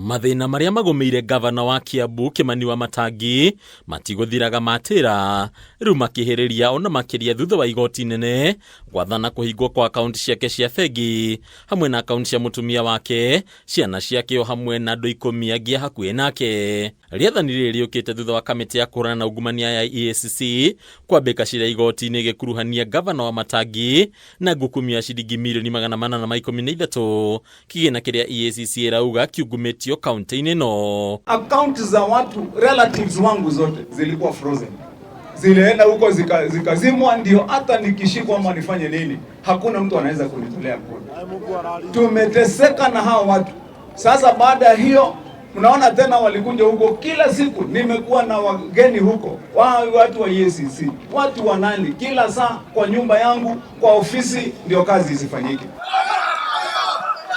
Mathĩna marĩa magũmĩire ngavana wa Kiambu Kĩmani Wamatangi matigũthiraga matĩra, rĩu makĩhĩrĩria ona makĩria thutha wa igoti inene gwathana kũhingwo kwa akaunti ciake cia bengi hamwe na akaunti cia mũtumia wake, ciana ciake o hamwe na andũ 10 angĩ a hakuhĩ nake. Rĩathani rĩrĩ rĩũkĩte thutha wa kamĩtĩ ya kũhũrana na ungumania ya EACC kwambĩka cira igoti-inĩ ĩgĩkuruhania ngavana Wamatangi na ngukumio ya ciringi mirioni 813 kĩgĩna kĩrĩa EACC ĩrauga kiungumĩtio kaunti-inĩ ĩno. Akaunti za watu relatives wangu zote zilikuwa frozen, zilienda huko zikazimwa, ndio hata nikishikwa ama nifanye nini hakuna mtu anaweza kunitolea kodi. Tumeteseka na hawa watu sasa. Baada ya hiyo, mnaona tena walikuja huko kila siku, nimekuwa na wageni huko, watu wa EACC, watu wa nani, kila saa kwa nyumba yangu, kwa ofisi, ndio kazi isifanyike.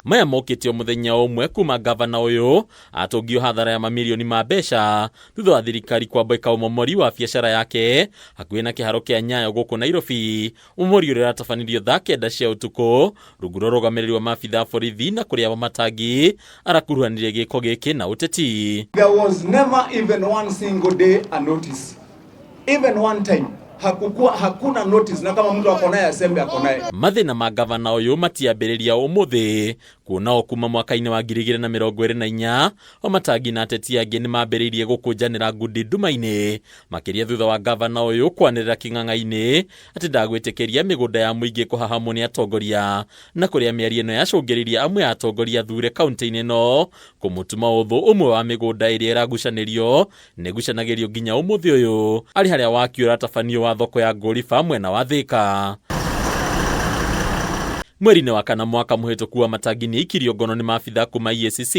Maya mokĩte o mũthenya ũmwe kuma ngavana ũyũ atũngio hathara ya mamirioni ma mbeca thutha wa thirikari kwambĩka ũmomori wa biacara yake hakuhĩ na kĩharo kĩa Nyayo gũkũ Nairobi. Ũmomori ũrĩa ũratabanirio thaa 9 cia ũtukũ rungu rwa ũrũgamĩrĩri wa maabitha a borithi na kũrĩa Wamatangi arakuruhanirie gĩko gĩkĩ na ũteti. There was never even one single day a notice. Even one time. Hakukuwa, hakuna notice, na kama mtu ako naye aseme ako naye. Mathĩna ma ngavana ũyũ matiambĩrĩria ũmũthĩ, kuona o kuma mwaka-inĩ wa 2024 Wamatangi na ateti angĩ nĩ mambĩrĩirie gũkũnjanĩra ngundi nduma-inĩ, makĩria thutha wa ngavana ũyũ kwanĩrĩra kĩng'ang'a-inĩ atĩ ndagwĩtĩkĩria mĩgũnda ya mũingĩ kũhahamwo nĩ atongoria, na kũrĩa mĩario ĩno yacũngĩrĩirie amwe a atongoria athure kaunti-inĩ ĩno kũmũtuma ũthũ. Ũmwe wa mĩgũnda ĩrĩa ĩragucanĩrio nĩgucanagĩrio nginya ũmũthĩ ũyũ arĩ harĩa waki ũratabanio wa thoko ya Ngũriba mwena wa Thĩka. Mweri-inĩ wa kana mwaka mũhĩtũku Wamatangi nĩ aikirio ngono nĩ maabitha kuma EACC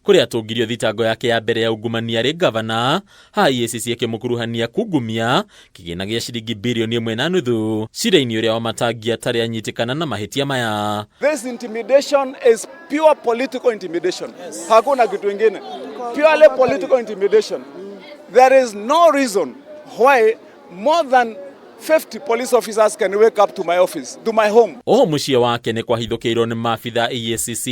kũrĩa atũngirio thitango yake ya mbere ya ungumania arĩ ngavana. Haha EACC ĩkĩmũkuruhania kungumia kĩgĩna gĩa ciringi birioni 1.5 cira-inĩ ũrĩa Wamatangi atarĩ anyitĩkana na mahĩtia maya. This intimidation is pure political intimidation. Yes. Hakuna kitu ingine. Purely political intimidation. There is no reason why more than 50 police officers can wake up to my office, to my home. Oho mũciĩ wake nĩ kwahithũkĩirwo nĩ maabitha EACC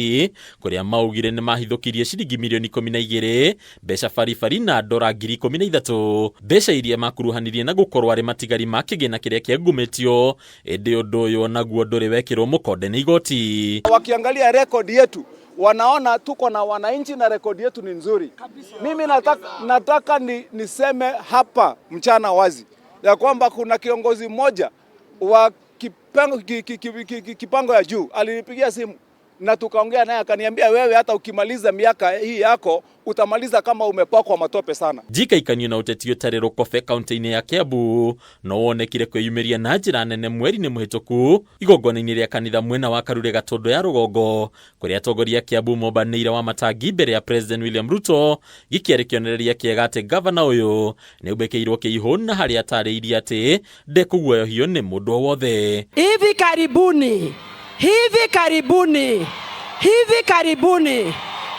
kũrĩa maugire nĩ mahithũkirie ciringi mirioni 12 mbeca baribari na ndora 13,000 mbeca iria makuruhanirie na gũkorwo arĩ matigari ma kĩgĩna kĩrĩa kĩangumĩtio, ĩndĩ ũndũ ũyũ onaguo ndũrĩ wekĩrwo mũkonde nĩ igoti. Wakiangalia rekodi yetu wanaona tuko na wananchi na rekodi yetu ni nzuri. Mimi nataka niseme hapa mchana wazi ya kwamba kuna kiongozi mmoja wa kipango ya juu alinipigia simu na tukaongea naye, akaniambia wewe hata ukimaliza miaka hii yako utamaliza kama umepakwa matope sana. Njikaikanio na ũteti ũtarĩ rũkobe kaunti-inĩ ya Kiambu no wonekire kwĩyumĩria na njĩra nene mweri-inĩ mũhĩtũku igongona-inĩ rĩa kanitha mwena wa Karure Gatũndũ ya rũgongo kũrĩa atongoria a Kiambu mombanĩire Wamatangi mbere ya President William Ruto, gĩkĩarĩ kĩonereria kĩega atĩ ngavana ũyũ nĩ aubĩkĩirwo kĩihũ na harĩa atarĩirie atĩ ndekũguoyohio nĩ mũndũ o wothe. Hivi karibuni, hivi karibuni, hivi karibuni,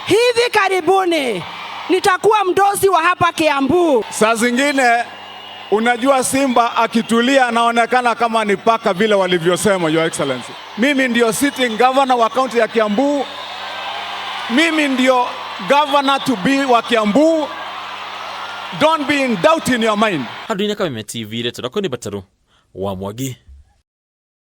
hivi karibuni nitakuwa mdosi wa hapa Kiambu. Saa zingine unajua simba akitulia anaonekana kama ni paka vile walivyosema, Your Excellency. Mimi ndio sitting governor wa kaunti ya Kiambu. Mimi ndio governor to be wa Kiambu. Don't be in doubt in your mind. Handũ-inĩ Kameme TV, rĩtwa rĩakwa nĩ Bataru wa Mwangi.